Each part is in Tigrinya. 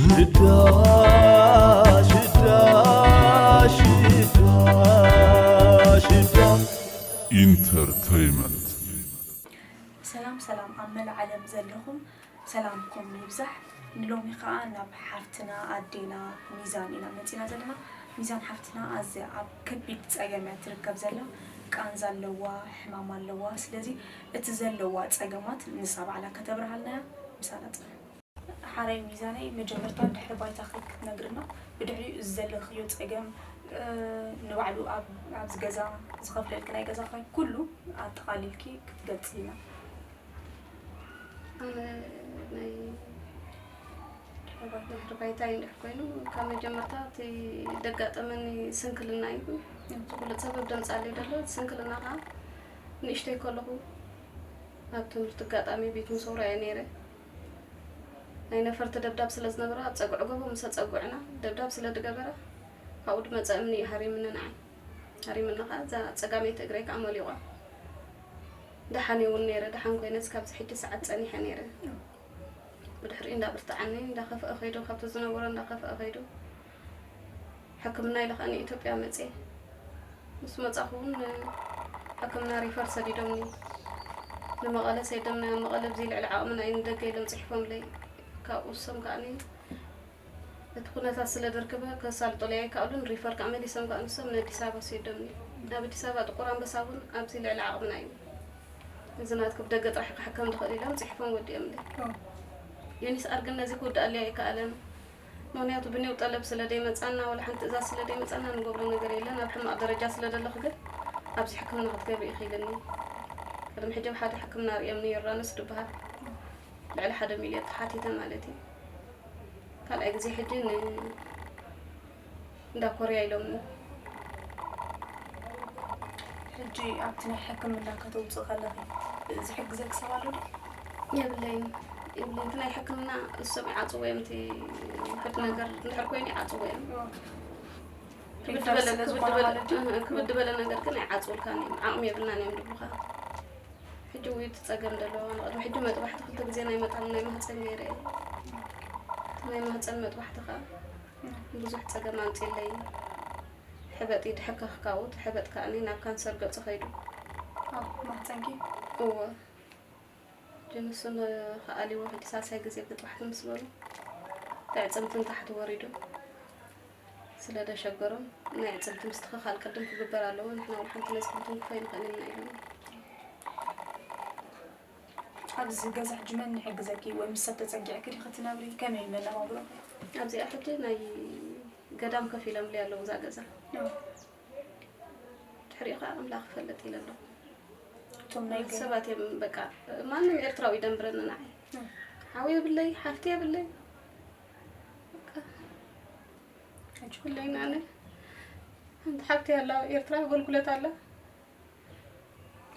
ሽዳ ሽዳ ሽዳ ሽዳ ኢንተርተይመንት። ሰላም ሰላም ኣብ መላእ ዓለም ዘለኹም ሰላምኩም ይብዛሕ። ንሎሚ ኸኣ ናብ ሓፍትና ኣዴና ሚዛን ኢና መጺና ዘለና። ሚዛን ሓፍትና ኣዝያ ኣብ ከቢድ ጸገም እያ ትርከብ ዘላ። ቃንዛ ኣለዋ፣ ሕማም ኣለዋ። ስለዚ እቲ ዘለዋ ጸገማት ንሳ ባዕላ ከተብርሃልና እያ። ምሳና ጽንሑ። ሓራይ ሚዛነይ መጀመርታ ድሕሪ ባይታኺ ክትነግርና ብድሕሪኡ እዚ ዘለኽዮ ጸገም ንባዕሉ ኣብዚ ገዛ ዝኸፍለልኪ ናይ ገዛኺ ኩሉ ኣጠቓሊልኪ ክትገልጽልና። ኣነ ናይ ድሕሪ ባይታይ እንድሕር ኮይኑ ካብ መጀመርታ እቲ ደጋጠመኒ ስንክልና እዩ። ዝፍለጥ ሰበብ ደምፃለይ ደሎ ስንክልና ከዓ ንእሽተይ ከለኹ ኣብ ትምህርቲ ኣጋጣሚ ቤት ምሰውራ እየ ነይረ። ናይ ነፈርቲ ደብዳብ ስለ ዝነበራ ኣብ ፀጉዒ ጎቦ ምስ ኣፀጉዕና ደብዳብ ስለ ዝገበራ ካብኡ ድመፀ እምኒ እዩ ሃሪምኒ ንዓይ። ሃሪምኒ ከዓ እዛ ፀጋመይቲ እግረይ ከዓ መሊቋ። ደሓን እውን ነይረ፣ ደሓን ኮይነ እስካብዚ ሕጂ ሰዓት ፀኒሐ ነይረ። ብድሕሪኡ እንዳብርትዓኒ እንዳኸፍአ ከይዱ፣ ካብቲ ዝነበሮ እንዳኸፍአ ከይዱ ሕክምና ኢለ ከዓ ንኢትዮጵያ መፅየ። ምስ መጻኹ እውን ሕክምና ሪፈር ሰዲዶምኒ ንመቐለ ሰይዶምኒ። ኣብ መቐለ ብዚ ልዕሊ ዓቕምና እዩ ንደገ ኢሎም ፅሒፎምለይ። ካብኡ እሶም ከዓኒ እቲ ኩነታት ስለ ደርክበ ከሳልጦለይ ኣይከኣሉን። ሪፈር ከዓ መሊሶም ከዓ ንሶም ንኣዲስ ኣበባ ሰይዶምኒ። ኣብ ኣዲስ ኣበባ ጥቁር ኣንበሳ እውን ኣብዚ ልዕሊ ዓቕምና እዩ። እዚ ናትኪ ብደገ ጥራሕ ክሕከም ዝኽእል ኢሎም ፅሒፎም ወዲኦምለይ። ዩኒስ ኣር ግን ነዚ ክውድኣለይ ኣይከኣለን። ምኽንያቱ ብኒው ጠለብ ስለ ደይመጻና ወላ ሓንቲ ትእዛዝ ስለ ደይመጻና ንገብሮ ነገር የለን። ኣብ ሕማቕ ደረጃ ስለ ደለኺ ግን ኣብዚ ሕክምና ክትገብሪ ኢኺ ኢልኒ። ቅድሚ ሕጂ ኣብ ሓደ ሕክምና ርእየምኒ ዮርዳኖስ ድበሃል ልዕሊ ሓደ ሚልዮን ተሓቲተ ማለት እዩ። ካልኣይ ግዜ ሕጂ ን እንዳ ኮርያ ኢሎምኒ። ሕጂ ኣብቲ ናይ ሕክምና ከተውፅእ ከለኺ ዝሕግዘኪ ሰብ ኣሎ ዶ? የብለይን የብለይን። እቲ ናይ ሕክምና እሶም ይዓፅዎ እዮም። እቲ ውሕድ ነገር እንድሕር ኮይኑ ይዓፅዎ እዮም። ክብድ በለ ክብድ በለ ነገር ግን ኣይዓፅውልካን እዮም። ዓቕሚ የብልናን እዮም ድብሉኻ። ሕጂ ውይ እቲ ፀገም ደሎ ንቕድሚ ሕጂ መጥባሕቲ ክልተ ግዜ ናይ መጣን ናይ ማህፀን ገይረ እየ። ናይ ማህፀን መጥባሕቲ ከዓ ብዙሕ ፀገም ኣምፅለይ። ሕበጥ ይድሕከኽ ካብኡ እቲ ሕበጥ ከዓ ናብ ካንሰር ገፁ ከይዱ። ማህፀንኪ እወ ጅንሱ ንኸኣሊዎ ሕጂ ሳልሳይ ግዜ መጥባሕቲ ምስ በሉ ኣዕፅምቲ ንታሕቲ ወሪዱ ስለ ደሸገሮም ናይ ኣዕፅምቲ ምስትኽኻል ቅድም ክግበር ኣለዎ። ንሕና ወላ ሓንቲ ነዚ ክንትንክፎ ኣይንኽእልን ኢና ኢሎም። ኣብዚ ገዛ ሕጂ መን ይሕግዘኪ ወይ ምስ ሰብ ተፀጊዕኪ ዲኺ ትነብሪ? ከመይ እዩ መነባብሮኺ? ኣብዚኣ ሕጂ ናይ ገዳም ከፊሎምለይ ኣለዉ እዛ ገዛ። ድሕሪኡ ከዓ ኣምላኽ ይፈልጥ ኢለ ኣለኹ። እቶም ናይ ገ- ሰባት እዮም በቃ ማንም ኤርትራዊ ይደንብረኒ ንዓይ። ሓው የብለይ ሓፍቲ የብለይ በቃ ሕጂ ኩለይ ንኣነ ሓንቲ ሓፍቲ ኣላ ኤርትራ ኣገልግሎት ኣላ።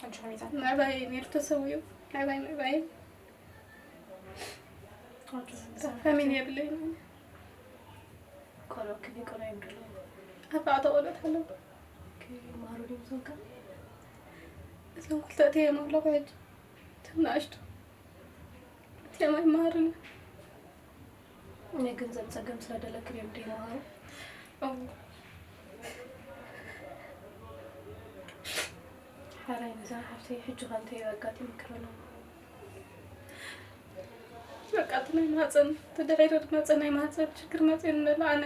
ሕጂ ከመይ ይዛን ምዕባይ ነይሩ ተሰዊኡ ምዕባይ ምዕባይ ፋሚሊ የብለይ ንኣነ። ቆልዑ ክቢ ቆልዑ ይምድሉ ኣርባዕተ ቆልዑት ኣለዉ። ክማሩ ድምሶም ከ እዞም ክልተ እተዮም ኣለኹ ሕጂ እቶም ንኣሽቱ እትዮም ኣይመሃሩን እዮም። ናይ ገንዘብ ፀገም ስለ ደለክን እዮም ደይመሃሩ። ሓራይ ንዛ ሓፍተይ ሕጂ ከ እንታይ እዩ ኣጋጢሙኪ ዘሎ? በቃ እቲ ናይ ማህፀን እቲ ድሕሪ ዝመፀ ናይ ማህፀን ችግር መፅእኒ ዘሎ ኣነ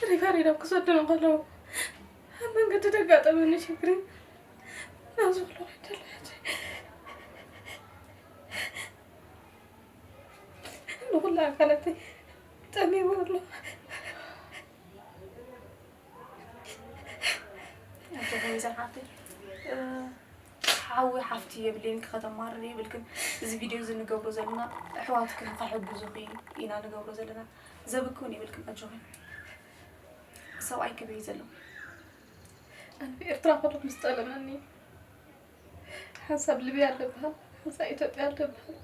ሪፈር ኢሎም ክሰዱኒ ከለዉ ኣብ መንገዲ ዘጋጠመኒ ችግሪ ናብዚ ኩሉ ከይደ ኣለኹ ሕጂ ንኹሉ ኣካላተይ ጠሚሙ ኣሎ። ኣጆኺ ሚዛን ሓፍተይ ሓዊ ሓፍቲ የብለይን ክኸተማርር የብልክን። እዚ ቪድዮ እዚ ንገብሮ ዘለና ኣሕዋትክን ከሕግዙኺ ኢና ንገብሮ ዘለና። ዘብኪ እውን የብልክን ኣጆኺ። ሰብኣይ ከመይ እዩ ዘሎ? ኣነ ኤርትራ ከሎ ምስ ጠለመኒ ሓንሳብ ሊብያ ኣለብሃል ሓንሳብ ኢትዮጵያ ኣለብሃል።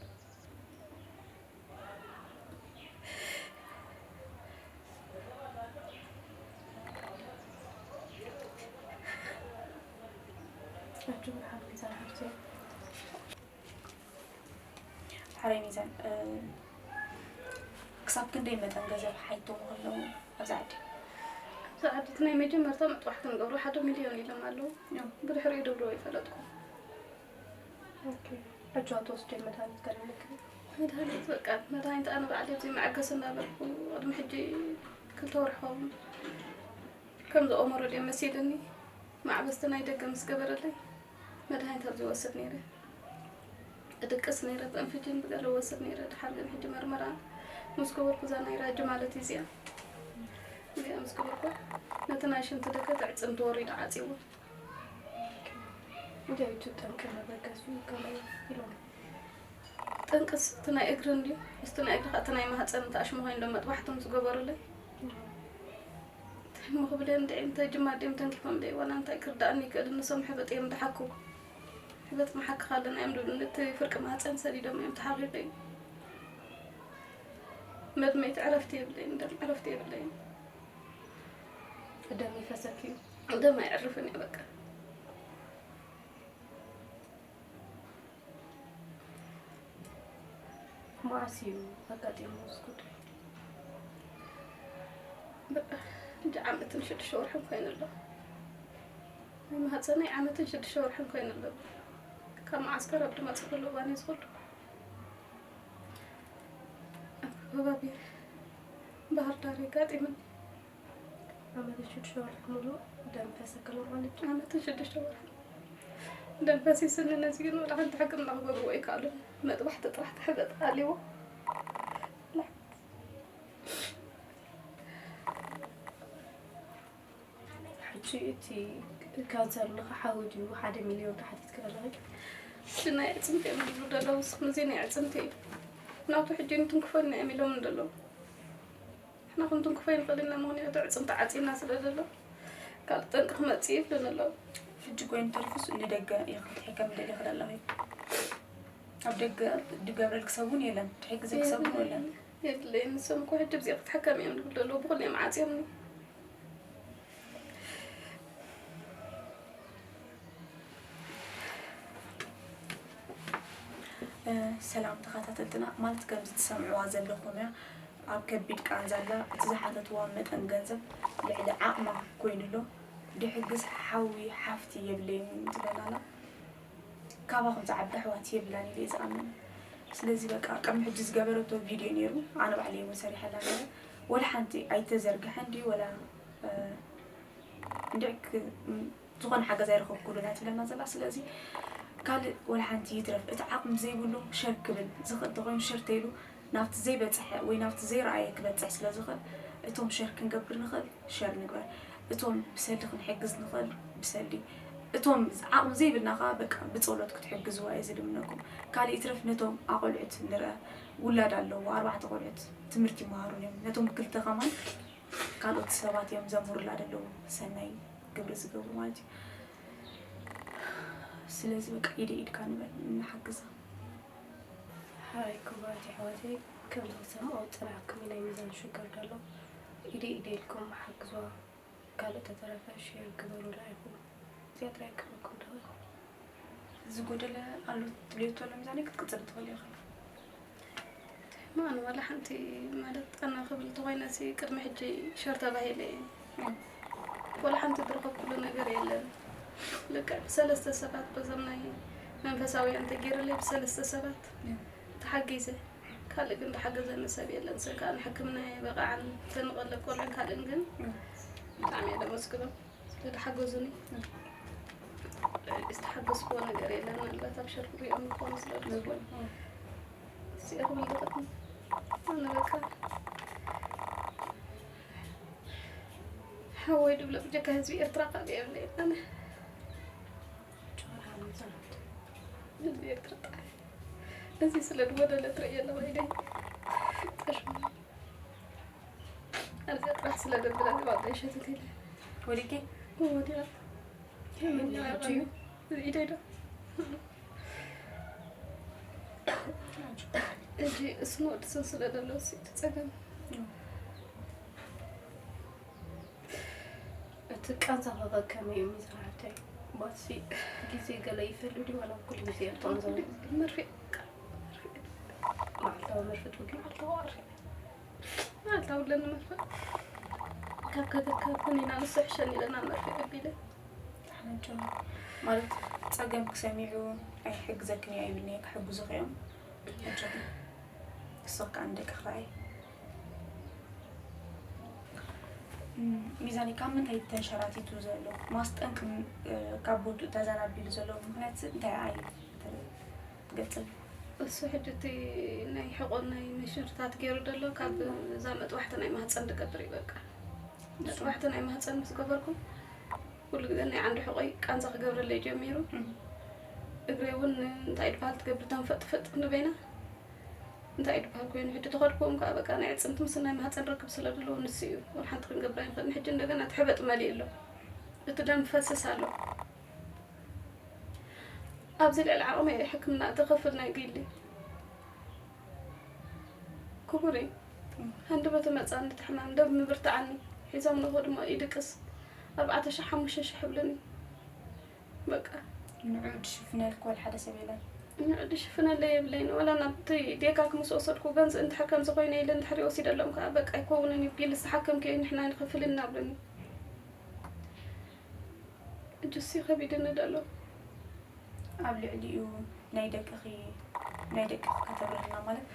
ሓራይ ሚዛን ክሳብ ክንደይ መጠን ገንዘብ ሓይቶም ኣለዉ ኣብዚ ዓዲ? ኣብዚ ዓዲ እቲ ናይ መጀመርታ መጥባሕቲ ንገብሮ ሓደ ሚልዮን ኢሎም ኣለዉ። ብድሕሪኡ ደብሎ ኣይፈለጥኩ። ሕጂ ትወስደ መድሃኒት ከለለኪ? መድሃኒት በቃ መድሃኒት ኣነ ባዕለ እዚ መዐገሲ እናበልኩ ቅድሚ ሕጂ ክልተ ወርሖም ከም ዝኦመሮ ድዮም መሲልኒ። ማዕበስቲ ናይ ደገ ምስ ገበረለይ መድሃኒት ኣብዚ ወስድ ነይረ። እድቅስ ነይረ፣ ብእንፍጅን ብገለ ወስድ ነይረ። ድሓር ግን ሕጂ መርመራ ምስ ገበርኩ እዛ ናይ ራጂ ማለት እዩ እዚኣ እዚኣ ምስ ገበርኩ ነቲ ናይ ሽንቲ ደገ ተዕፅምቲ ወሪዱ ዓፂዎ። እንታይ እዩ እቲ ጠንቂ መበገሲ ከመይ ኢሎም? ጠንቅስ እቲ ናይ እግሪ እንድዩ ምስቲ ናይ እግሪ እቲ ናይ ማህፀን ተኣሽሙ ኮይንሎም መጥባሕቶም ዝገበሩለይ እንታይ ምክብለ እንድዒ እንታይ ጅማ ድዮም ተንኪፎም ደይ ዋላ እንታይ ክርዳእኒ ይክእል ንሶም ሕበጥ እዮም ድሓኩ ሕበጥ መሓክኻ ኣለና እዮም ድብሉኒ እቲ ፍርቂ ማህፀን ሰዲዶም እዮም ተሓቂቀ እዩ መድመይቲ ዕረፍቲ የብለይን ደም ዕረፍቲ የብለይን ደም ይፈሰክ እዩ ደም ኣይዕርፍን እዩ በቃ መዓስ እዩ ኣጋጢሙ እዚ ጉዳይ? በቃ ሕጂ ዓመትን ሽዱሽተ ወርሕን ኮይኑ ኣሎ ናይ ማህፀነይ ዓመትን ሽዱሽተ ወርሕን ኮይኑ ኣሎ ካብ መዓስከር ኣብ ድመፅእ ከሎ እዋን እዩ ዝኸሉ ኣብ ከባቢ ባህር ዳር ኣጋጢሙኒ ዓመትን ሽዱሽተ ወርሒ ሙሉእ ደም ፈሰክሎ ማለት እዩ። ዓመትን ሽዱሽተ ወርሒ ደም ፈሲስኒ ነዚ ግን ወላ ሓንቲ ሕክምና ክገብርዎ ኣይከኣሉን። መጥባሕቲ ጥራሕ ተሕበጥ ኣልዎ። ሕጂ እቲ ካንሰር ንኽሓዊ ድዩ ሓደ ሚልዮን ተሓቲትኪ ዘለኺ? እዚ ናይ ኣዕፅምቲ እዮም ዝብሉ ዘለዉ። ንስኹም እዚ ናይ ኣዕፅምቲ እዩ ናቱ ሕጂ ንትንክፈልና እዮም ኢሎም ዘለዉ። ንሕና ክንትንክፎ ይንኽእል ኢና፣ ምኽንያቱ ኣዕጽምቲ ዓጺና ስለ ዘሎ ካልእ ጠንቂ ክመጽእ ይብሉን ኣለዉ። ሕጂ ኮይኑ ተሪፉስ ንደገ ኢኺ ክትሕከሚ ደሊኺ ዘለኺ? ኣብ ደገ ድገብረልኪ ሰብ እውን የለን፣ ድሕግዘኪ ሰብ እውን የለን። የድለየኒ፣ ንሶም እኮ ሕጂ ብዚኣ ክትሕከሚ እዮም ዝብሉ ዘለዉ፣ ብኹሉ እዮም ዓጽዮምኒ። ሰላም ተኸታተልትና፣ ማለት ከምዚ ትሰምዕዋ ዘለኹም እያ፣ ኣብ ከቢድ ቃንዛ ኣላ። እቲ ዝሓተትዋ መጠን ገንዘብ ልዕሊ ዓቕማ ኮይኑ ኣሎ። ድሕግዝ ሓዊ ሓፍቲ የብለይን ትብለና ኣላ። ካባኹም ዝዓቢ ኣሕዋት የብላን ኢለ እየ ዝኣምን። ስለዚ በቃ ቅድሚ ሕጂ ዝገበረቶ ቪድዮ ነይሩ፣ ኣነ ባዕለይ እውን ሰሪሐላ ነይረ። ወላ ሓንቲ ኣይተዘርግሐን ድዩ ወላ እንድዒ ዝኾነ ሓገዝ ኣይረኸብኩሉን እያ ትብለና ዘላ። ስለዚ ካልእ ወላ ሓንቲ ይትረፍ እቲ ዓቕሚ ዘይብሉ ሸር ክብል ዝኽእል እንተኾይኑ ሸር ተይሉ ናብቲ ዘይበፅሐ ወይ ናብቲ ዘይረኣየ ክበፅሕ ስለ ዝኽእል እቶም ሸር ክንገብር ንኽእል ሸር ንግበር፣ እቶም ብሰሊ ክንሕግዝ ንኽእል ብሰሊ፣ እቶም ዓቕሚ ዘይብልና ከዓ በቃ ብፀሎት ክትሕግዝዋ እየ ዝልምነኩም። ካልእ ይትረፍ ነቶም ኣቆልዑት ንርአ፣ ውላድ ኣለዎ፣ ኣርባዕተ ቆልዑት ትምህርቲ ይመሃሩን እዮም፣ ነቶም ክልተ ከማን ካልኦት ሰባት እዮም ዘምህሩላ ዘለዉ ሰናይ ግብሪ ዝገብሩ ማለት እዩ። ስለዚ በቃ ኢደ ኢድካ ንበል ንሓግዛ። ሓራይ ክቡራት ኣሕዋተይ ከምዚ ክሰምዖ ዝፀናሕኩም ናይ ሚዛን ሽገር ደሎ ኢደ ኢደ ኢልኩም ሓግዝዋ። ካልእ ተተረፈ ሼር ግበሩላ ኢኹም። እዚኣ ጥራይ ክብለኩም ደኸ። ዝጎደለ ኣሎ ትብልዮ ተሎ ሚዛነይ ክትቅፅሊ ትኽእሊ ኢኺ። ማን ዋላ ሓንቲ ማለት ጠና ክብል ተኾይነ ሲ ቅድሚ ሕጂ ሸር ተባሂለ እየ። ዋላ ሓንቲ ዝረኸብኩሉ ነገር የለን። ልክዕ ብሰለስተ ሰባት በዞም ናይ መንፈሳውያን ተገይሩለይ ብሰለስተ ሰባት ተሓጊዘ። ካልእ ግን ዝሓገዘኒ ሰብ የለን። ሰብ ከዓ ንሕክምና የበቕዓን ተንቐለ ቆልዕን ካልእን ግን ብጣዕሚ እየ ደመስግኖም። ስለዝሓገዙኒ ዝተሓገዝክዎ ነገር የለን። ምናልባት ኣብ ሸርፍ ሪኦም ክኾኑ ስለ ዝኽእሉ እዚኦ ክብል ዝኽእል ኣነ በቃ ሓወይ ድብሎ ብጀካ ህዝቢ ኤርትራ ካብ የብለይ ኣነ ህዝቢ ኤርትራ ጥራሕ እዚ ስለ ዝጎደለ ትርእየ ኣለዋ ኢለይ ጠሽሙ ኣብዚኣ ጥራሕ ስለ ዘብላ ዝባዕዳ ይሸትት ኢለ ወዲቄ ወዲያ ኢደይ ዶ እዚ እስኖ ወድሰን ስለ ዘሎ እቲ ፀገም እቲ ቃንዛ ከ ከመይ እዩ ሚዛን ሓፍተይ? ባሲ ግዜ ገለ ይፈሉ ድዩ ዋላ ኩሉ ግዜ እዮም ቃንዛ? መርፌ መዓልታዊ መርፌ ትወጊ? መዓልታዊ መርፌ። ኣውለኒ መርፈ ካብ ከገካብን ኢና ንሱ ሕሸን ኢለና መርፈ ቀቢለ። ኣሕመድ ጆን ማለት ጸገም ክሰሚዑ ኣይሕግዘክን እዩ ኣይብልኒ ክሕግዙ እዮም። ኣጆኺ እሶ ከኣ ንደቂ ክረኣይ። ሚዛኒ ካብ ምንታይ ተንሸራቲቱ ዘሎ ማስጠን ካብ ቦቱ ተዘናቢሉ ዘሎ ምክንያት እንታይ ኣይ ትገልጽ? እሱ ሕጂ እቲ ናይ ሕቆን ናይ ምሽርታት ገይሩ ዘሎ ካብ እዛ መጥባሕቲ ናይ ማህፀን ዝገብር እዩ። በቃ መጥባሕቲ ናይ ማህፀን ምስ ገበርኩ ኩሉ ግዜ ናይ ዓንዲ ሕቆይ ቃንዛ ክገብረለይ ጀሚሩ። እግረይ እውን እንታይ ድበሃል ትገብር ተንፈጥፍጥ ንበይና እንታይ ድበሃል ኮይኑ ሕጂ ተኸድኩዎም ከዓ በቃ ናይ ዕፅምቲ ምስ ናይ ማህፀን ርክብ ስለ ዘለዎ ንሱ እዩ። ወላ ሓንቲ ክንገብር ኣይንኽእል። ሕጂ እንደገና እቲ ሕበጥ መሊኡ ኣሎ። እቲ ደም ፈስስ ኣሎ። ኣብዚ ልዕሊ ዓቕመይ ሕክምና እቲ ክፍል ናይ ግሊ ክቡር እዩ። ሃንደበት መፃኒ እቲ ሕማም ደብ ምብርትዓኒ ሒዞም ንኸዱ እሞ ይድቅስ ኣርባዕተ ሺሕ ሓሙሽተ ሺሕ ይብሉኒ። በቃ ንዑ ድሽፍነልክ ወላ ሓደ ሰብ የለን። ንዑ ድሽፍነለይ የብለይን። ወላ ናብቲ ዴካ ምስ ወሰድኩ ገንዘብ እንድሕር ከምዚ ኮይነ ኢለ እንድሕር ይወሲደሎም ከዓ በቃ ኣይከውንን እዩ ቢል ዝተሓከምክዮ ንሕና ንኸፍል እናብለኒ እጅሲ ከቢድኒ ደሎ። ኣብ ልዕሊኡ ናይ ደቅኺ ናይ ደቅኺ ከተብርህልና ማለት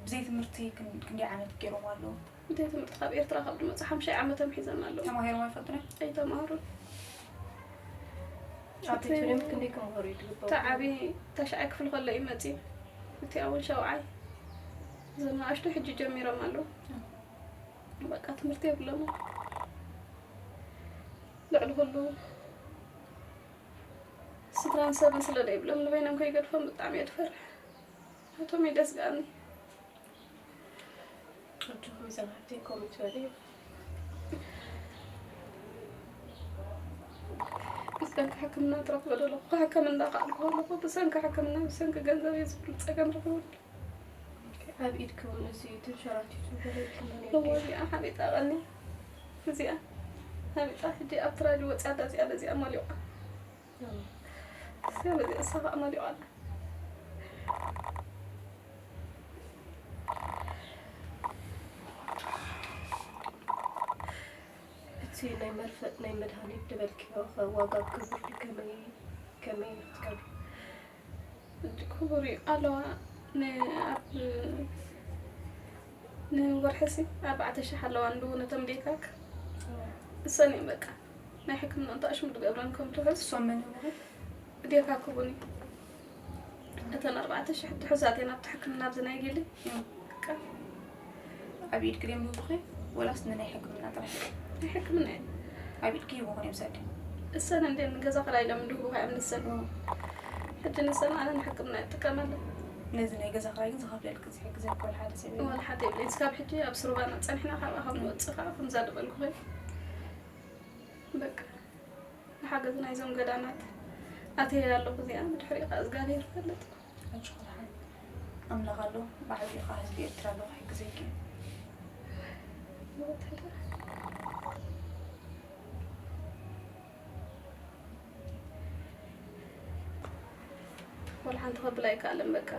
ብዘይ ትምህርቲ ክንደይ ዓመት ገይሮም ኣለዉ? ብዘይ ትምህርቲ ካብ ኤርትራ ካብ ድመፁ ሓምሻይ ዓመቶም ሒዘን ኣለዉ። ተማሂሮም ኣይፈልጡን እዮም? ኣይተማህሩን። ኣብ ቤት ፍልዮም ክንደይ ክመሃሩ እዩ ዝግበሩ? እቲ ዓብዪ ተሽዓይ ክፍሊ ከሎ እዩ መፅዩ። እቲ ኣወል ሸውዓይ። እዞም ንኣሽቱ ሕጂ ጀሚሮም ኣለዉ። በቃ ትምህርቲ የብሎምን። ልዕሊ ኩሉ ስድራን ሰብን ስለ ዘይብሎም ንበይኖም ከይገድፎም ብጣዕሚ እየ ዝፈርሕ። ናቶም እዩ ደስግኣኒ። ኣጆኹም ይዘናግዕ ከምኡ ትበሊ እዩ። ብሰንኪ ሕክምና ትረኽቦ ዘለኹ ሕክምና ከኣልኩ ከለኹ ብሰንኪ ሕክምና ብሰንኪ ገንዘብ እየ ዝብሉ ፀገም ረኽቡ። ኣብ ኢድኪ እውን እዚ ተንሸራቲቱ ገለ ኢልክና ነይርኪ። እወ፣ እዚኣ ሓቢጣ ቀኒ። እዚኣ ሓቢጣ ሕጂ ኣብቲ ራድዮ ወፂኣ ኣላ። እዚኣ በዚኣ መሊቋ። እዚኣ በዚኣ እሳ ከዓ መሊቋ ኣላ። እቲ ናይ መርፈጥ ናይ መድሃኒት ዝበልክዮ ኸ ዋጋ ክቡር ድዩ? ከመይ ከመይ ክትከዱ? ክቡር እዩ ኣለዋ። ንኣብ ንወርሕሲ ኣርባዕተ ሽሕ ኣለዋ እንድው ነቶም ዴካክ እሰን እዮም በቃ ናይ ሕክምና እንተ ኣሽሙ ዝገብረን ከም ትሑዝ እሶም መን እዮም ዴካክ እውን እተን ኣርባዕተ ሽሕ ትሑዛት እየን ኣብቲ ሕክምና ኣብዚ ናይ ገሊ በቃ ኣብ ኢድ ክልም ብብኸ ወላስ ንናይ ሕክምና ጥራሕ ናይ ሕክምና እየን ኣብ ኢድ ክሂቡ ኾን እዮም ሰድ እሰን እንዴ ንገዛ ክራይ ኢሎም እንድህቡ ኸ እዮም ንሰን ሕጂ ንሰን ኣነ ንሕክምና ይጥቀመለን ነዚ ናይ ገዛ ክራይ ግን ዝኸፍለልክ ዝሕግዘልክ ወላ ሓደ ሰብ የለን ወላ ሓደ የብለይ እስካብ ሕጂ ኣብ ስሩባና ፀኒሕና ካብኣ ካብ ንወፅእ ከዓ ከምዛ ዝበልኩ ኸ በቃ ንሓገዝ ናይዞም ገዳማት ኣትየ ኣለኹ እዚኣ ብድሕሪኡ ከዓ እግዚኣብሔር ይፈልጥ ኣጆኺ ደሓን ኣምላኽ ኣሎ ብዓቢኡ ከዓ ህዝቢ ኤርትራ ኣሎ ክሕግዘኪ ወላ ሓንቲ ከብላ ኣይከኣለን በቃ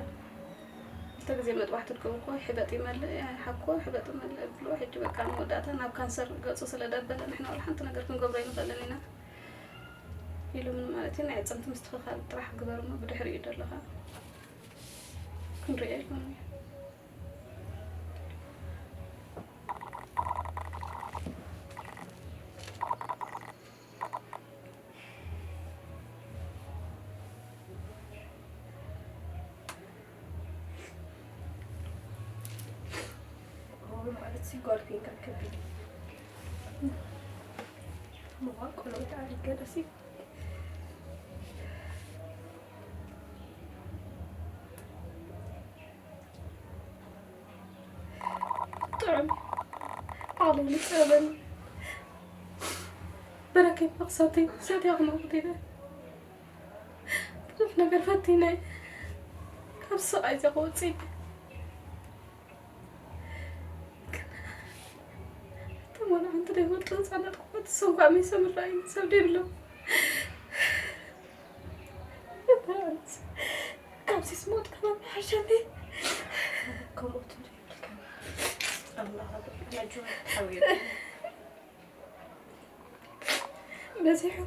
ክልተ ግዜ መጥባሕቲ ድገብር እኮ ሕበጥ ይመልእ ሓኮ ሕበጥ ይመልእ ብሎ ሕጂ በቃ መወዳእታ ናብ ካንሰር ገፁ ስለ ደበለ ንሕና ወላ ሓንቲ ነገር ክንገብሮ ኣይንኽእልን ኢና ኢሎምኒ ማለት እዩ ናይ ዕፅምቲ ምስትኽኻል ጥራሕ ግበር እሞ ብድሕሪኡ ደለኻ ክንሪኦ ኢሎምኒ ማለት ሲ ጓል ኮይንካ ከቢድ እዩ። ምዃን ቆልዑ ተዓሪፍ ገለ ሲ ጥዑም ዓቕለይ ንፀበኒ በረከት መቕሰብተይ ሰትያ ክመውት ኢለ ብዙሕ ነገር ፈቲነ ካብ ስቓይ እዚኣ ክወፅእ ኢለ እቶም ወላ ሓንቲ ዘይፈልጡ ህፃናት ክኾት እሶም ከዓ መይሶም ይረኣዩ ሰብ ዘይብሎም ካብዚስ ሞት ከማን ሓሸኒ ከምኡ ትብል ይብልካ ኣላ በዚሑ።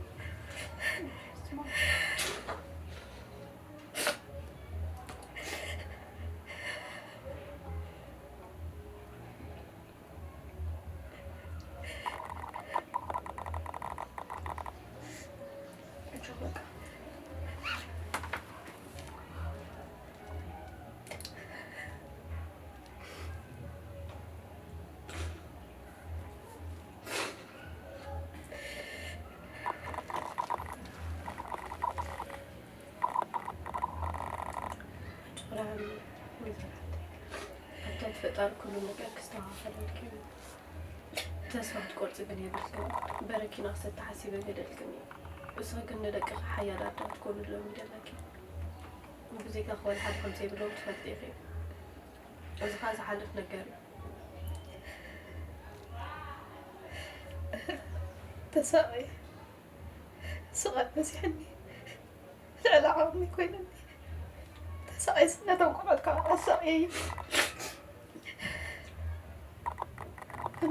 ኣታ ፈጣሪ ኩሉ ነገር ክስተኻኸለልኪ እዩ። ተስፋ ክትቆርፂ ግን የብልክን። በረኪና ክሰቲ ሓሲበ ገደልክን እዩ። እሱ ግን ንደቅኺ ሓያል ኣደ ክትኮኑ ኣለዎም ይደለኪ። ብዘይካ ክወል ሓደ ከም ዘይብሎም ትፈልጢ ኢኺ። እዚ ኸዓ ዝሓልፍ ነገር እዩ። ተሳቒ ስቓይ በዚሕኒ። ልዕሊ ዓቕሚ ኮይነኒ። ተሳቒ ስነቶም ቆልዑት ከዓ ኣሳቒ።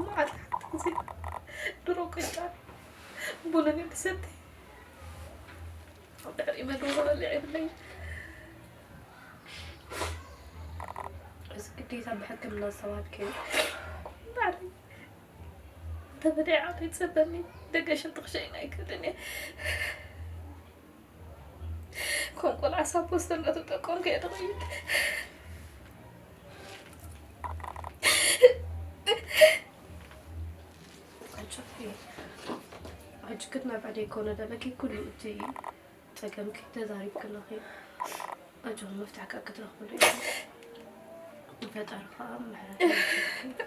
መዓልቲ ሓንቲ ግዜ ድሮ ቅጫ ቡንን ድሰቲ ድሕሪ መግቢ ክበልዕ የብለይ። እዚ ግዴታ ብሕክምና ዝተባህልከ ባዕለይ ተበዲዐ ዓቕሊ ይጸበኒ። ደገ ሽንቲ ክሸይን ኣይክእልን እየ። ከም ቆልዓ ሳፖስተ እንዳተጠቀምኩ እየ ተቐይደ። ኣጆኪ፣ ኣጆኪ ናብ ዕደ ይኮነ ዘለኪ ኩሉ እቲ ጸገምኪ ተዛሪብኪ ኣለኺ። ኣጆኺ መፍትሒ ከኣ ክትረኽብሉ ኢኺ። ፈጣሪ ከኣ ምሕረት የውርደልኪ።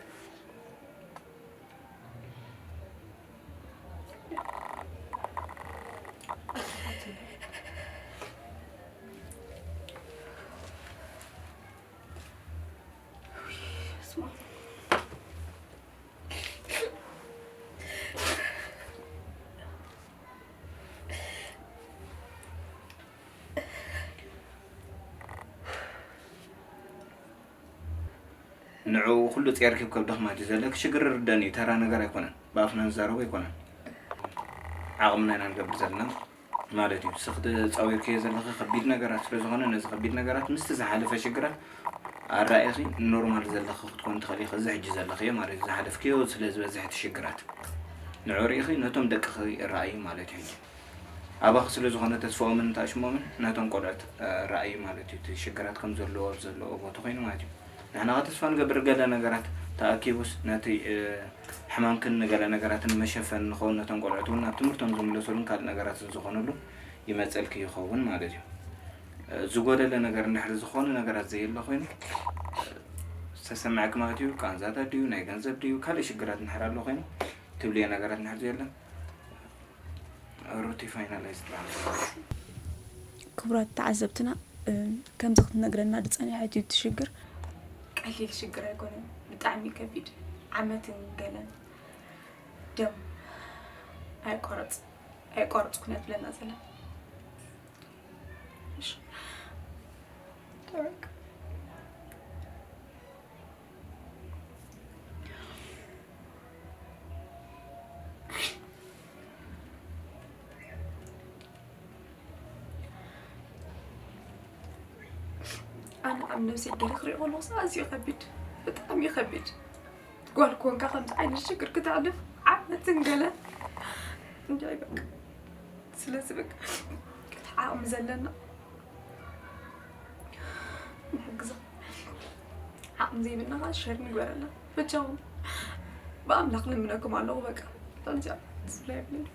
ንዕኡ ኩሉ ጸርኪ ከብድኺ ማለት እዩ ዘለኪ። ሽግር ርደን እዩ፣ ተራ ነገር ኣይኮነን። ብኣፍና ንዛረቦ ኣይኮነን። ዓቕምና ኢና ንገብር ዘለና ማለት እዩ። ንስኺ ተጻዊርክዮ ዘለኺ ከቢድ ነገራት ስለ ዝኾነ፣ ነዚ ከቢድ ነገራት ምስቲ ዝሓለፈ ሽግራት ኣራኢኺ ኖርማል ዘለኺ ክትኮን ትኽእሊ ኢኺ። እዚ ሕጂ ዘለኽዮ ማለት እዩ። ዝሓለፍክዮ ስለ ዝበዝሕ እቲ ሽግራት ንዑ ርኢኺ ነቶም ደቅኺ ረኣዩ ማለት እዩ። ሕጂ ኣባኺ ስለ ዝኾነ ተስፋኦምን ተኣሽሞምን ነቶም ቆልዑት፣ እ፣ ረኣዩ ማለት እዩ። እቲ ሽግራት ከም ዘለዎ ኣብ ዘለዎ ቦታ ኮይኑ ማለት እዩ። ንሕና ኸ ተስፋ ንገብር ገለ ነገራት ተኣኪቡስ ነቲ፣ እ፣ ሕማምክን ንገለ ነገራትን መሸፈኒ ንኸውን ነቶም ቆልዑት እውን ናብ ትምህርቶም ዝምለሱሉን ካልእ ነገራትን ዝኾኑሉ ይመጸልኪ ይኸውን ማለት እዩ። እ፣ ዝጎደለ ነገር እንድሕር ዝኾነ ነገራት ዘየለ ኮይኑ፣ እ፣ ዝተሰምዐኪ ማለት እዩ። ቃንዛታት ድዩ፣ ናይ ገንዘብ ድዩ፣ ካልእ ሽግራት እንድሕር ኣሎ ኮይኑ ትብልዮ ነገራት እንድሕር ዘየለ፣ ሩቲ ፋይናላይዝ ትበሃል። ክቡራት ተዓዘብትና፣ እ፣ ከምዚ ክትነግረና ዝጸኒሐት እዩ እቲ ሽግር። ቀሊል ሽግር ኣይኮነን፣ ብጣዕሚ ከቢድ። ዓመትን ገለን ደም ኣይቋረጽ-፣ ኣይቋረጽኩን እያ ትብለና ዘላ። እሺ። በቃ። ኣነ ኣብ ነብሰይ ገለ ክሪኦ ከለኹ ኣዝዩ ከቢድ፣ ብጣዕሚ ከቢድ። ጓል ኮንካ ከምዚ ዓይነት ሽግር ክተሕልፍ ዓመትን ገለን እንታይ በቃ። ስለዚ በቃ እቲ ዓቕሚ ዘለና ንሕግዛ። ዓቕሚ ዘይብልና ከዓ ሸር ንግበረላ። በጃኹም ብኣምላኽ ልምነኩም ኣለኹ። በቃ ከምዚኣ ዝብላ የብለይ።